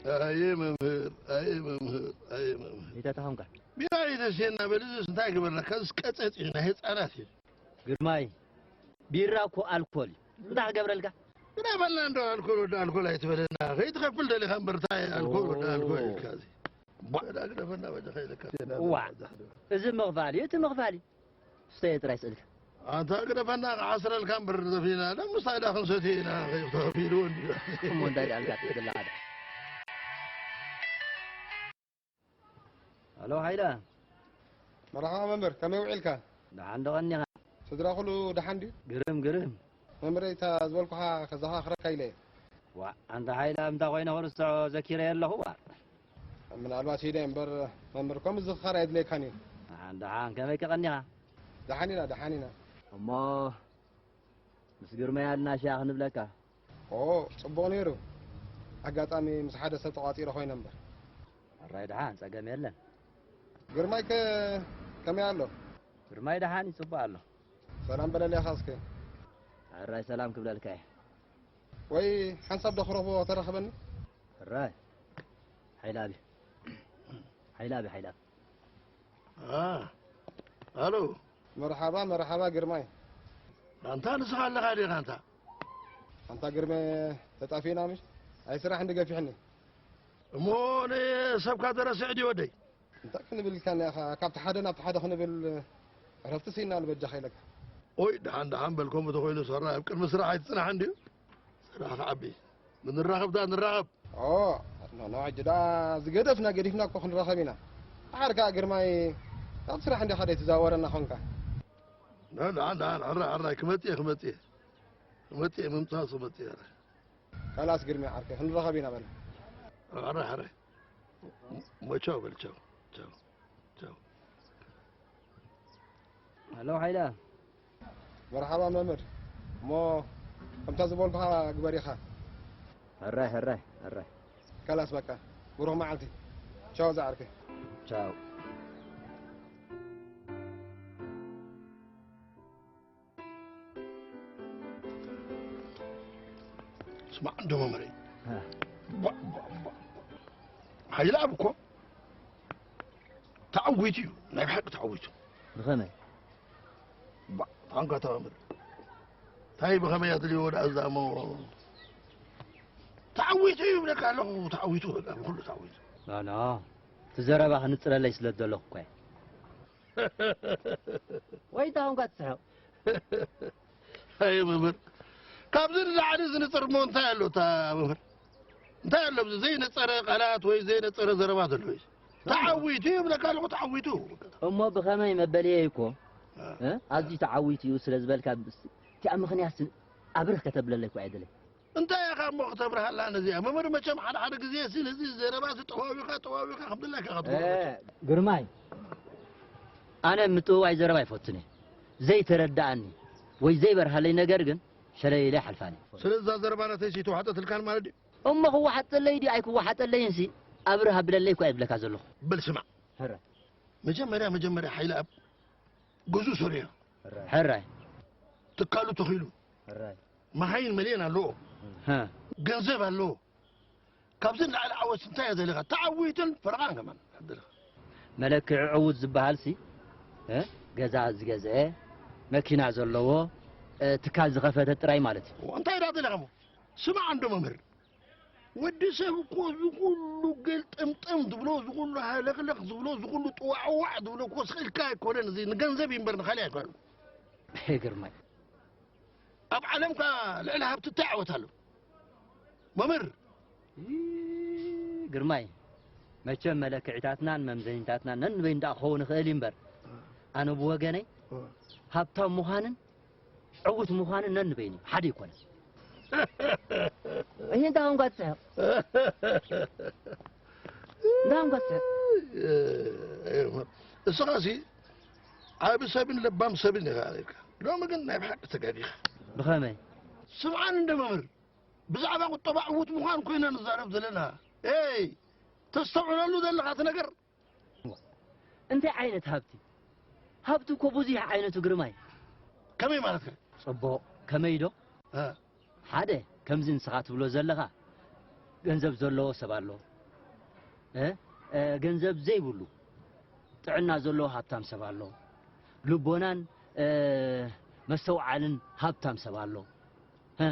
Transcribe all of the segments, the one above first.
ኣየ መምህር፣ ኣየ መምህር፣ ኣየ መምህር። እንታይ ተኾንካ? ቢራ እዩ ተስየና በል፣ እዚስ እንታይ ግበርና? ከዚ ቀጸጽ እዩ፣ ናይ ህፃናት እዩ። ግርማይ፣ ቢራ እኮ ኣልኮል እዩ። እንታይ ክገብረልካ? ግደፈና እንዶ ኣልኮል ወዲ ኣልኮል ኣይትበለና። ከይትኸፍል ደሊኻ እምበር፣ እንታይ ኣልኮል ወዲ ኣልኮል ኢልካ እዚ። ቧዕ፣ ግደፈና በጃኻ ኢለካ። እዋ፣ እዚ ምኽፋል እዩ፣ እቲ ምኽፋል እዩ። ስተየ ጥራይ ስእልካ። ኣንታ ግደፈና ክዓስረልካ እምበር ዘፊና። ደምስታይ ዳ ክንሰትዮ ኢና፣ ከይተኸፊልዎ እንድዩ። እሞ እንታይ ደኣ ኣልካ ትሕግላ ኸዳ? ሃሎ ሃይለ። መርሓባ መምህር፣ ከመይ ውዒልካ? ደሓን ዶ ቀኒኻ? ስድራ ኩሉ ደሓን ድዩ? ግርም ግርም። መምህረይ፣ እታ ዝበልኩኻ ከዘኻኽረካ ኢለ እየ። ዋእ፣ ኣንታ ሓይለ፣ ኣምታ ኮይነ ክርስዖ ዘኪረዮ ኣለኹ። ዋእ። ምናልባት ኢለ እምበር መምህር፣ ከምኡ ዝዝኽኻር ኣየድልየካን እዩ። ደሓን ደሓን፣ ከመይ ከ ቀኒኻ? ደሓን ኢና፣ ደሓን ኢና። እሞ ምስ ግርማይ ኣልና ሻሂ ክንብለካ። ኦ፣ ጽቡቕ ነይሩ። ኣጋጣሚ ምስ ሓደ ሰብ ተቋጺረ ኮይነ እምበር። ሕራይ ደሓን፣ ጸገም የለን። ግርማይከ ከመይ ኣሎ? ግርማይ ደሓን እዩ፣ ጽቡቕ ኣሎ። ሰላም በለለይ ኢኻ እስከ። ሕራይ ሰላም ክብለልካ እየ። ወይ ሓንሳብ ዶ ክረኽቦ ተረኽበኒ? ሕራይ ሓይላቢ፣ ሓይላቢ፣ ሓይላቢ። ኣ ኣሎ። መርሓባ መርሓባ ግርማይ። ኣንታ ንስኻ ኣለኻ ዲኻ ኣንታ? ኣንታ ግርመ ተጣፊእና ምሽ? ኣይ ስራሕ እንዲ ገፊሕኒ። እሞ ንሰብካ ተረስዕ ድዩ ወደይ? እንታይ ክንብል ኢልካና ኢኻ ካብቲ ሓደ ናብቲ ሓደ ክንብል ዕረፍቲ ስኢንናሉ በጃኻ ኢለካ። ኦይ ደሓን ደሓን በል ከምኡ ተኾይኑ ሰራይ ኣብ ቅድሚ ስራሕ ኣይትጽናሕ እንድዩ። ስራሕ ክዓቢ ምንራኸብ ደኣ ንራኸብ። ኦ ኖ ኖ ሕጂ ደኣ ዝገደፍና ገዲፍና እኮ ክንራኸብ ኢና። ደሓር ከኣ ግርማይ ናብ ስራሕ እንዲኻ ዘይትዛወረና ኾንካ። ደሓን ደሓን ደሓን ሕራይ ሕራይ ክመጽእ እየ ክመጽእ እየ ክመጽእ እየ ምምጻእ ክመጽእ እየ። ካላስ ግርሜ ዓርከይ ክንራኸብ ኢና በል። ሕራይ ሕራይ እሞ ቻው በል ቻው ቻው ቻው። ሃሎ ሓይለ። መርሓባ መምህር። እሞ ከምታ ዝበልኩኻ ግበር ኢኻ። ሕራይ ሕራይ ሕራይ። ካላስ በቃ ብሩኽ መዓልቲ። ቻው ዝዓርከይ። ቻው። ስማዕ እንዶ መምህረይ፣ ሓይለኣብ እኮ ተዓዊቱ እዩ፣ ናይ ብሓቂ ተዓዊቱ። ብኸመይ? ታንካ ተመምህር እንታይ ብኸመይ ኣድልዮ ወደ ኣዛሞ ተዓዊቱ እዩ ይብለካ ኣለኹ። ተዓዊቱ በቃ ብኩሉ ተዓዊቱ። ኖ ኖ፣ እቲ ዘረባ ክንጽረለይ ስለ ዘለኹ እኮ እየ። ወይ ታንካ ትስሕቕ። ኣይ መምህር፣ ካብዚ ንላዕሊ ዝንጽር እሞ እንታይ ኣሎ? እታ መምህር እንታይ ኣሎ? ኣብዚ ዘይነጸረ ቃላት ወይ ዘይነጸረ ዘረባ ዘሎ እዩ። ተዓዊቱ ይብለካ ኣለኹ፣ ተዓዊቱ። እሞ ብኸመይ መበልየ እኮ እ? ኣዝዩ ተዓዊቱ እዩ ስለ ዝበልካ፣ እቲኣ ምኽንያት ኣብርህ ከተብለለይ እኮ ኣይደለይ። እንታይ ኢኻ እሞ ክተብርሃላ ነዚኣ? መምህር መቸም ሓደ ሓደ ግዜ ሲ ነዚ ዘረባ ሲ ጠዋዊኻ ጠዋዊኻ ከም ድላይካ ክትገብሮ መቸም። ግርማይ፣ ኣነ ምጥውዋይ ዘረባ ኣይፈቱን እየ። ዘይተረድኣኒ ወይ ዘይበርሃለይ ነገር ግን ሸለል ኢለ ኣይሓልፋን እየ። ስለዚ እዛ ዘረባ ናተይ ሲ ተዋሕጠትልካን ማለት ድዩ? እሞ ክወሓጠለይ ድዩ ኣይክወሓጠለይን ሲ ኣብርህ ኣብለለይ እኮ እየ ዝብለካ ዘለኹ። በል ስማዕ፣ ሕራይ። መጀመርያ መጀመርያ ሓይለኣብ ገዝኡ ሰሪሑ፣ ሕራይ። ትካሉ ተኺሉ፣ ሕራይ። መኻይን መሊኤን ኣለዎ፣ ገንዘብ ኣለዎ። ካብዚ ንላዕሊ ዓወት እንታይ እየ ደሊኻ? ተዓዊትን ፈረቓን ከማን ደሊኻ። መለክዒ ዕዉት ዝበሃል ሲ እ? ገዛ ዝገዝአ፣ መኪና ዘለዎ፣ እ፣ ትካል ዝኸፈተ ጥራይ ማለት እዩ። እንታይ ደኣ ደሊኻ እሞ? ስማዕ እንዶ መምህር፣ ወዲ ሰብ እኮ እዚ ኩሉ ገልጥምጥም ዝብሎ፣ እዚ ኩሉ ሃለኽለኽ ዝብሎ፣ እዚ ኩሉ ጥዋዕዋዕ ዝብሎ እኮ ስቕ ኢልካ ኣይኮነን። እዚ ንገንዘብ እዩ እምበር ንኻልእ ኣይኮነን። ግርማይ፣ ኣብ ዓለምካ ልዕሊ ሃብቲ እንታይ ዓወት ኣሎ? መምህር። ግርማይ፣ መቸም መለክዒታትናን መምዘኒታትናን ነንበይኑ ደኣ ክኸውን ይኽእል እዩ እምበር፣ ኣነ ብወገነይ ሃብታም ምዃንን ዕዉት ምዃንን ነንበይኑ ሓደ ኣይኮነን። እሂ እንታይ ኾንካ ትስሕቕ? እንታይ ኾንካ ትስሕቕ? እስኻሲ ዓቢ ሰብን ለባም ሰብን ኢኻ ነይርካ። ሎሚ ግን ናይ ብሓቂ ተጋጊኻ። ብኸመይ? ስምዓኒ እንደ መምህር፣ ብዛዕባ ቁጠባ ዕዉት ምዃን ኮይና ንዛረብ ዘለና። ኤይ! ተስተውዕለሉ ዘለኻ እቲ ነገር። እንታይ ዓይነት ሃብቲ? ሃብቲ እኮ ብዙሕ ዓይነቱ ግርማይ። ከመይ ማለትከ? ጽቡቕ። ከመይ ዶ? እ። ሓደ፣ ከምዚ ንስኻ ትብሎ ዘለኻ ገንዘብ ዘለዎ ሰብ ኣሎ። እ? እ፣ ገንዘብ ዘይብሉ ጥዕና ዘለዎ ሃብታም ሰብ ኣሎ። ልቦናን፣ እ፣ መስተውዓልን ሃብታም ሰብ ኣሎ። እ?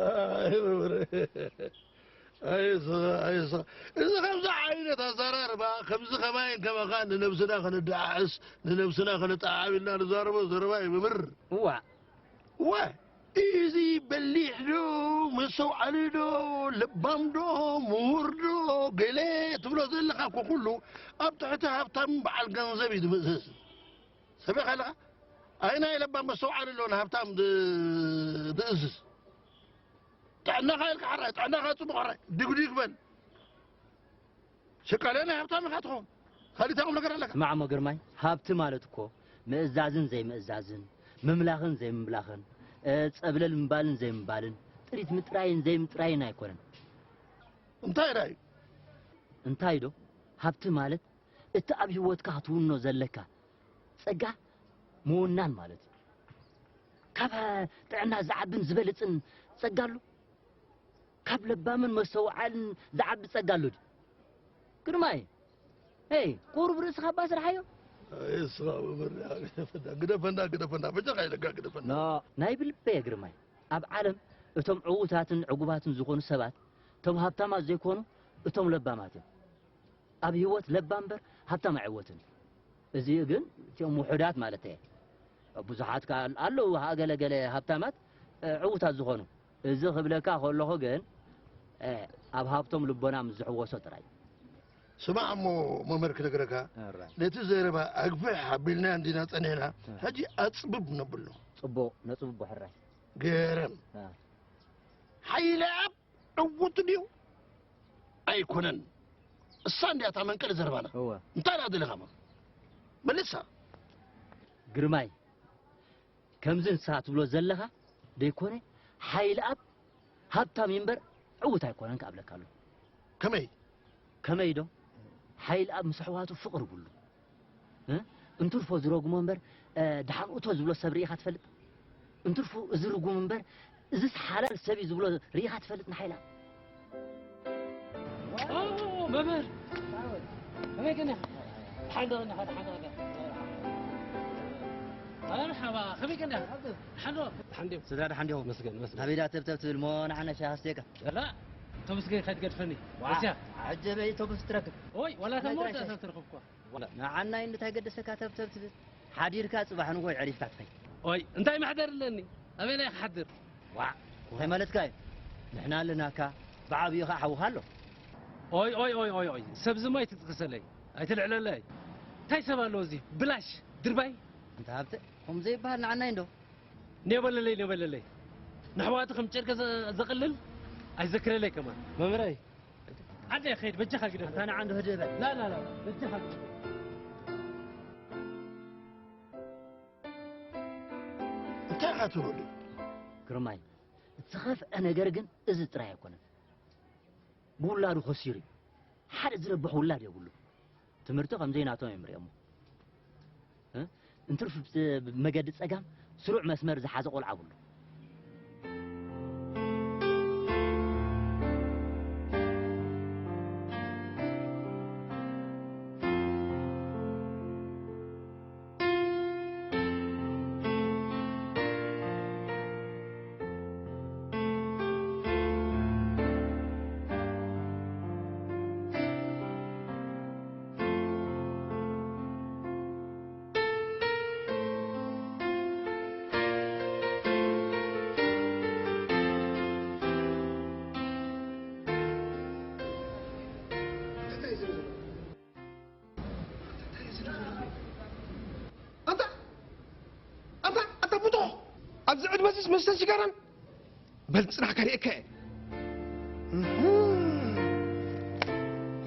ኣይ፣ መምህር። ኣይ፣ ስ-፣ ኣይ፣ ስ-፣ እዚ ከምዚ ዓይነት ኣዘራርባ፣ ከምዚ ከማይን ከማኻን ንነብስና ከነደዓዕስ፣ ንነብስና ከነጠዓዕብ ኢልና ንዛረቦ ዘረባ እዩ፣ መምህር። እዋ። እዋ፣ እዚ በሊሕ ዶ፣ መስተውዓሊ ዶ፣ ለባም ዶ፣ ምሁር ዶ፣ ገለ ትብሎ ዘለኻ እኮ ኩሉ ኣብ ትሕቲ ሃብታም በዓል ገንዘብ እዩ ዝምእዘዝ። ሰሚዕካ ኣለኻ? ኣየናይ ለባም መስተውዓሊ ኣሎ ንሃብታም ዝ-፣ ዝእዝዝ? ጥዕናኻ ኢልካ ሕራይ፣ ጥዕናኻ ጽቡቕ ሕራይ፣ ድግዲግ በል። ሽቃልያ ናይ ሃብታም ኢኻ ትኸውን። ካሊእ እንታይ ቁም ነገር ኣለካ? ስማዕ እሞ ግርማይ፣ ሃብቲ ማለት እኮ ምእዛዝን ዘይምእዛዝን፣ ምምላኽን ዘይምምላኽን፣ እ፣ ጸብለል ምባልን ዘይምባልን፣ ጥሪት ምጥራይን ዘይምጥራይን ኣይኮነን። እንታይ ደኣ እዩ? እንታይ ዶ? ሃብቲ ማለት እቲ ኣብ ህይወትካ ክትውኖ ዘለካ ጸጋ ምውናን ማለት እዩ። ካብ ጥዕና ዝዓብን ዝበልጽን ጸጋ ኣሎ? ካብ ለባምን መስተውዓልን ዝዓቢ ጸጋ ኣሎ ድዩ? ግርማይ፣ ሄይ፣ ቁሩብ ርእስኻ እባ ስርሓዮ። ኣይ፣ እስኻ መምህር፣ ግደፈና፣ ግደፈና፣ ግደፈና፣ በጃኻ ኢለካ ግደፈና። ኖ፣ ናይ ብልበየ ግርማይ፣ ኣብ ዓለም እቶም ዕዉታትን ዕጉባትን ዝኾኑ ሰባት፣ እቶም ሃብታማት ዘይኮኑ፣ እቶም ለባማት እዮም። ኣብ ህይወት ለባም እምበር ሃብታም ኣይዕወትን እዩ። እዚ ግን እቲኦም ውሑዳት ማለት እየ። ብዙሓት ከኣ ኣለዉ፣ ሃ-፣ ገለ ገለ ሃብታማት፣ እ፣ ዕዉታት ዝኾኑ። እዚ ክብለካ ከለኹ ግን፣ እ፣ ኣብ ሃብቶም ልቦና ምስ ዝሕወሶ ጥራይ። ስማዕ እሞ መምህር ክነግረካ፣ ኣራይ። ነቲ ዘረባ ኣግፍሕ ኣቢልና እንዲና ጸኒሕና፣ እ። ሕጂ ኣጽብብ ነብሎ። ጽቡቕ፣ ነጽብቦ ሕራይ። ገረም። እ። ሓይለ ኣብ ዕዉት ድዩ? ኣይኮነን። እሳ እንድያ እታ መንቀሊ ዘረባና። እወ። እንታይ ደኣ ደሊኻ እሞ? መልሳ። ግርማይ፣ ከምዚ ንስኻ ትብሎ ዘለኻ ደይኮነ፣ ሓይለኣብ ሃብታም እዩ እምበር ዕዉት ኣይኮነን ክኣብለካ ኣለኹ። ከመይ? ከመይ ዶ? ሓይለኣብ ምስ ኣሕዋቱ ፍቕሪ ይብሉ። እ? እንትርፎ ዝረጉሞ እምበር፣ እ፣ ደሓን እቶ ዝብሎ ሰብ ርኢኻ ትፈልጥ? እንትርፎ እዚ ርጉም እምበር፣ እዝስ ሓላል ሰብ እዩ ዝብሎ ርኢኻ ትፈልጥ ንሓይላ? ኦ፣ መምህር። ከመይ ቀኒኻ? ደሓን ዶ ቀኒኻ? ደሓን ዶ ቀኒኻ? መርሓባ፣ ከመይ ቀኒኻ? ደሓን ዶ? ደሓን ድዮም? ስድራ ደሓን ድዮም? መስገን፣ መስገን። ኣበይ ደኣ ተብተብ ትብል እሞ ንዓና ሻሂ ኣስተየካ? ላ፣ ተመስገን ከይትገድፈኒ። ዋ፣ መሲያ። ሕጂ ኣበይ ተጉስ ትረክብ? ኦይ፣ ዋላ እታ ናይ ጥራይ መወዳእታ ሻሂ። ተረኽብኳ። ንዓናይ እንታይ ገደሰካ ተብተብ ትብል? ሓዲርካ ጽባሕ ንግሆ የዕሪፍካ ትኸይድ። ኦይ፣ እንታይ መሕደር ኣለኒ? ኣበይ ኢለ ክሓድር? ዋዕ፣ እንታይ ማለትካ እዩ? ንሕና ኣለናካ፣ ብዓብዩ ኸዓ ሓውኻ ኣሎ። ኦይ፣ ኦይ፣ ኦይ፣ ኦይ፣ ኦይ፣ ሰብ ዝም ኣይትጥቅሰለይ፣ ኣይትልዕለለይ። እንታይ ሰብ ኣሎ እዚ? ብላሽ፣ ድርባይ። እንተ ሃብተ፣ ከምኡ ዘይበሃል ንዓናይ እንዶ። ኔበለለይ፣ ኔበለለይ። ንሕዋቱ ከም ጨርቂ ዘ-፣ ዘቕልል ኣይዘክረለይ ከማን። መምህረይ፣ ዓደ ኸይድ፣ በጃኻ ግደፍ። ኣንታ ንዓ እንዶ ህድእ በል። ላ፣ ላ፣ ላ፣ በጃኻ ግደፍ። እንታይ ኢኻ ትብሉ? ግርማይ፣ እቲ ዝኸፍአ ነገር ግን እዚ ጥራይ ኣይኮነን። ብውላዱ ከሲሩ እዩ። ሓደ ዝረብሕ ውላድ የብሉ። ትምህርቲ ከም ዘይናቶም እዮም ሪኦሞ። እ? እንትርፍ ብ-፣ ብመገዲ ጸጋም ስሩዕ መስመር ዝሓዘ ቆልዓ ብሉ። ኣንታ፣ ኣንታ፣ ኣንታ ቡጦ! ኣብዚ ዕድመ እዚስ መስተ ሲጋራን? በል ጽናሕ ከርእየካ እየ። እህ።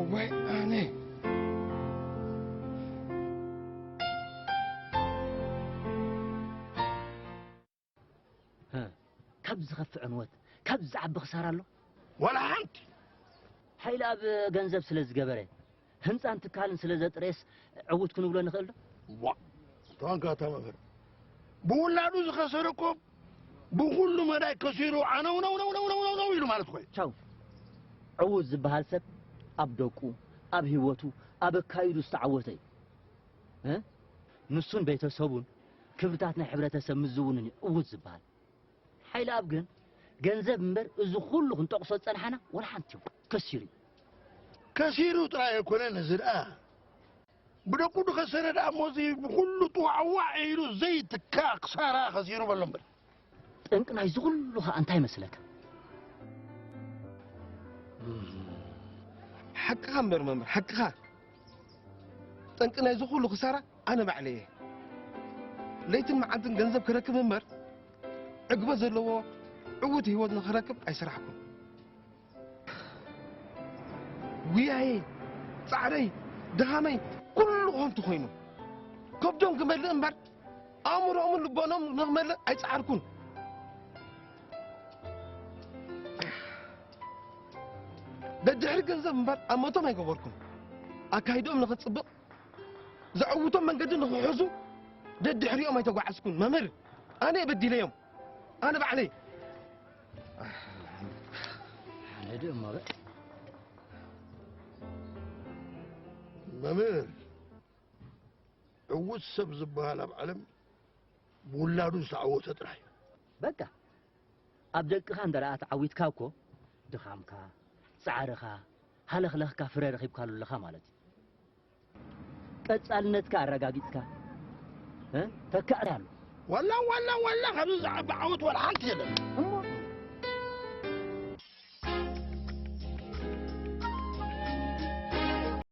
እዋይ ኣነ። ሀ፣ ካብ ዝኸፍእ ዕንወት፣ ካብ ዝዓቢ ክሳራ ኣሎ? ዋላ ሓንቲ! ሓይሊ ኣብ ገንዘብ ስለ ዝገበረ፣ ህንጻን ትካልን ስለ ዘጥረየስ ዕዉት ክንብሎ ንኽእል ዶ? ዋ! ተዋንካ እታ መምህር። ብውላዱ ዝኸሰረ እኮ ብኹሉ መዳይ ከሲሩ ዓነው ነው ነው ነው ነው ነው ኢሉ ማለት እኮ እዩ። ቻው። ዕዉት ዝበሃል ሰብ ኣብ ደቁ፣ ኣብ ህይወቱ፣ ኣብ ኣካይዱ ዝተዓወተ እዩ። እ? ንሱን ቤተሰቡን ክብርታት ናይ ሕብረተሰብ ምዝውንን እዩ ዕዉት ዝበሃል። ሓይለኣብ ግን ገንዘብ እምበር እዚ ኩሉ ክንጠቕሶ ዝጸናሕና ወላ ሓንቲ እዩ ከሲሩ እዩ። ከሲሩ ጥራይ ኣይኮነን፣ እዚ ደኣ ብደቁ ዝኸሰረ ደኣ እሞ እዚ ብኹሉ ጥዋዕዋዕ ኢሉ ዘይትካ ክሳራ ከሲሩ በሎ እምበር። ጠንቂ ናይዚ ኩሉ ኸኣ እንታይ መስለካ? ሓቅኻ እምበር መምህር ሓቅኻ። ጠንቂ ናይዚ ኩሉ ክሳራ ኣነ ባዕለይ እየ። ለይትን መዓልትን ገንዘብ ክረክብ እምበር ዕግበት ዘለዎ ዕዉት ህይወት ንኽረክብ ኣይሰራሕኩን። ጉያየይ፣ ጻዕረይ፣ ድኻመይ ኩሉ ከንቱ ኮይኑ ከብዶም ክመልእ እምበር ኣእምሮኦምን ልቦኖም ንኽመልእ ኣይጻዕርኩን። ደድሕሪ ገንዘብ እምበር ኣመቶም ኣይገበርኩን። ኣካይድኦም ንኽጽብቕ ዘዕውቶም መንገዲ ንኽሕዙ ደድሕሪኦም ኣይተጓዓዝኩን። መምህር ኣነ በዲለዮም ኣነ ባዕለይ። ሓነድ እሞ በል መምህር ዕዉት ሰብ ዝበሃል ኣብ ዓለም ብውላዱ ዝተዓወተ ጥራሕ እዩ። በቃ ኣብ ደቅኻ እንተ ደኣ ተዓዊትካ እኮ ድኻምካ፣ ጻዕርኻ፣ ሃለኽለኽካ ፍረ ረኺብካሉ ኣለኻ ማለት እዩ። ቀጻልነትካ ኣረጋጊጽካ እ? ተካእታ ኣሎ። ዋላ ዋላ ዋላ ካብዚ ዝዓቢ ዓወት ዋላ ሓንቲ የለን።